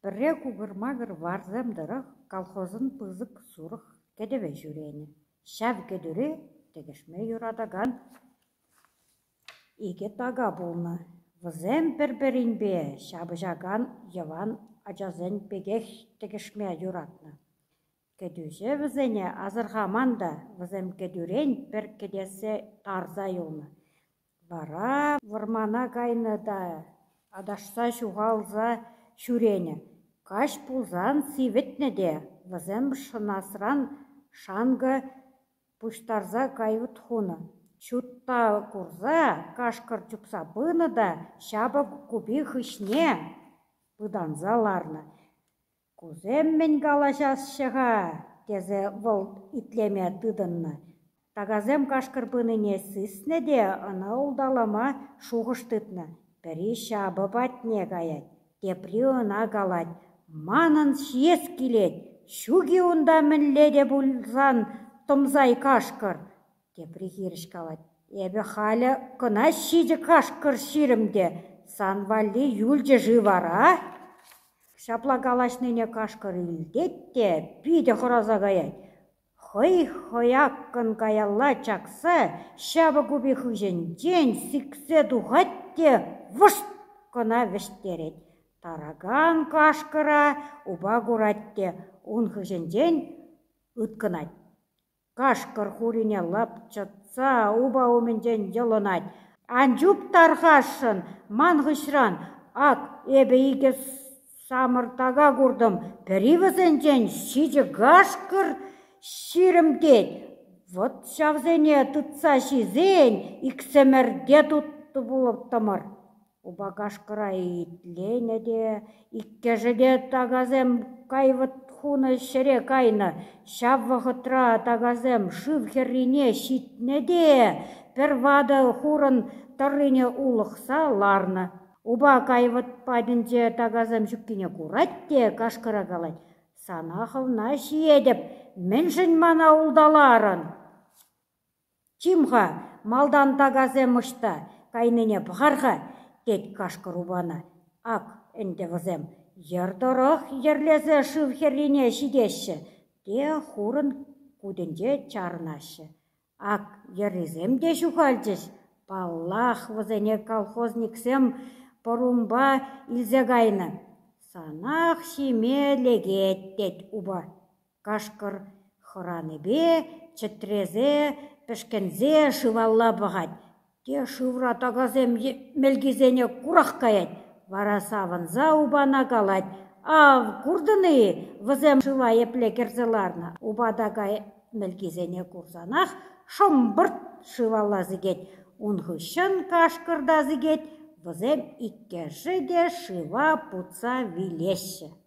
Пӗрре кукӑр-макӑр варсем тӑрӑх колхозӑн пысӑк сурӑх кӗтӗвӗ ҫӳренӗ. Ҫав кӗтӳре тӗкӗшме юратакан икӗ така пулнӑ. Вӗсем пӗр-пӗринпе ҫапӑҫакан йӑван ачасен пекех тӗкӗшме юратнӑ. Кӗтӳҫӗ вӗсене асӑрхаман та вӗсем кӗтӳрен пӗр кӗтессе тарса юлнӑ. Вара вӑрмана кайнӑ та аташса ҫухалса ҫӳренӗ. Каҫ пулсан сивӗтнӗ те вӗсем шӑнасран шанкӑ пуҫтарса кают хунӑ. Ҫутта курса кашкӑр чупса пынӑ та ҫапӑ купи хыҫне пытанса ларнӑ. Кусем мӗн калаҫаҫҫӗ-ха? тесе вӑл итлеме тытӑннӑ. Такасем кашкӑр пынине сиснӗ те ӑна улталама шухӑш тытнӑ. Пӗри ҫапӑ патне каять, тепри ӑна калать: «Манӑн ҫиес килет, ҫук-и унта мӗнле те пулсан тӑмсай кашкӑр?» Тепри хирӗҫ калать: «Эпӗ халӗ кӑна ҫичӗ кашкӑр ҫирӗм те, сан валли юлчӗ-ши вара?» Ҫапла калаҫнине кашкӑр илтет те питӗ хӑраса каять. Хӑй хӑяккӑн каялла чакса ҫапӑ купи хыҫӗнчен сиксе тухать те вӑшт кӑна вӗҫтерет. Таракан кашкӑра упа курать те ун хыҫӗнчен ыткӑнать. Кашкӑр хурине лапчӑтса упа умӗнчен йӑлӑнать: «Ан чуп тархасшӑн, ман хыҫран! Ак, эпӗ икӗ самӑр така куртӑм, пӗри вӗсенчен ҫичӗ кашкӑр 20 тет. Вӑт ҫавсене тытса ҫисен иксӗмӗр те тутлӑ пулӑттӑмӑр». Упа кашкӑра итленӗ те, иккӗшӗ те такасем кайвӑт хунӑ ҫӗре кайнӑ. Ҫав вӑхӑтра такасем шыв хӗррине ҫитнӗ те пӗр ватӑ хурӑн тӑррине улӑхса ларнӑ. Упа кайвӑт патӗнче такасем ҫуккине курать те кашкӑра калать: «Сана хӑвна ҫиетӗп, мӗншӗн мана улталарӑн?» «Чим-ха, малтан такасем ӑҫта кайнине пӑхар-ха», тет кашкӑр упана. Ак ӗнтӗ вӗсем йӗр тӑрӑх йӗрлесе шыв хӗррине ҫитеҫҫӗ те хурӑн кутӗнче чарӑнаҫҫӗ. Ак йӗррисем те ҫухалчӗҫ. Паллах, вӗсене колхозниксем пӑрумпа илсе кайнӑ. «Санах ҫиме лекет», тет упа. Кашкӑр хӑранипе чӗтресе, пӗшкӗнсе шывалла пӑхать. Те шывра такасем мӗлкисене курах каять, вара савӑнса упана калать: «Ав, куртӑн-и, вӗсем шыва епле кӗрсе ларнӑ?» Упа така мӗлкисене курсанах шӑмпӑрт шывалла сикет. Ун хыҫҫӑн кашкӑр та сикет, вӗсем иккӗшӗ те шыва путса вилеҫҫӗ.